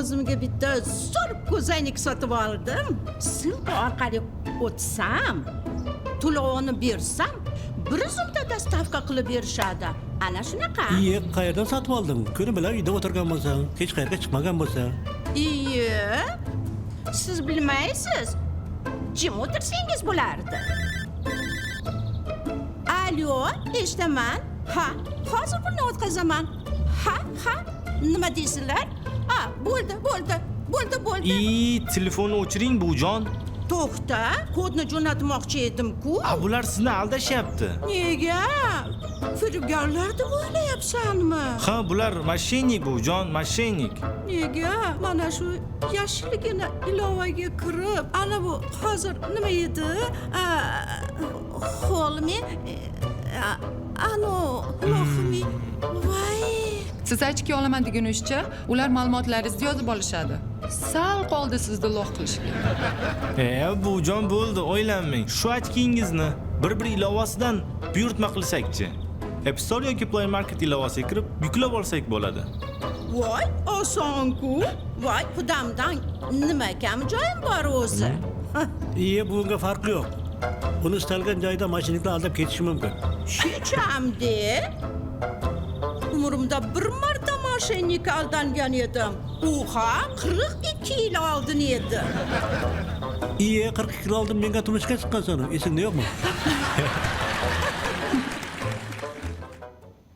O'zimga bitta zo'r ko'zoynak sotib oldim. Ссылка orqali o'tsam, to'lovini bersam, bir zumda доставка qilib berishadi. Ana shunaqa. Iye, qayerdan sotib olding? Kuni bilan uyda o'tirgan bo'lsang, hech qayerga chiqmagan bo'lsang. Iye, siz bilmaysiz. Jim o'tirsangiz bo'lardi. Alo, eshitaman. Ha, hozir pulni o'tkazaman. Ha, ha, nima deysizlar? Ha, bo'ldi, bo'ldi, bo'ldi, bo'ldi. I, telefonni o'chiring, buvijon. To'xta, kodni jo'natmoqchi edim-ku. A, bular sizni aldashyapti. Nega? Firibgarlar deb o'ylayapsanmi? Ha, bular мошенник, buvijon, мошенник. Nega? Mana shu yashilgina ilovaga kirib, ana bu hozir nima edi? A, Holmi? Anu, Lohmi? Voy! Siz aytishga olaman degunizcha ular ma'lumotlaringizni yozib olishadi. Sal qoldi sizni лох qilishga. E, buvijon, bo'ldi, o'ylanmang. Shu ochkingizni bir ilovasidan buyurtma qilsakchi? App Store yoki Play Market ilovasiga kirib, yuklab olsak bo'ladi. Voy, oson-ku. Voy, xudamdan nima kam joyim bor o'zi? Iye, bunga farqi yo'q. Uni istalgan joyda мошенник lar aldab ketishi mumkin. Shechamde. Umrimda bir marta мошенник ka aldangan edim. U ham 42 yil oldin edi. Iye, 42 yil oldin menga turmushga chiqqansan, esingda yo'qmi?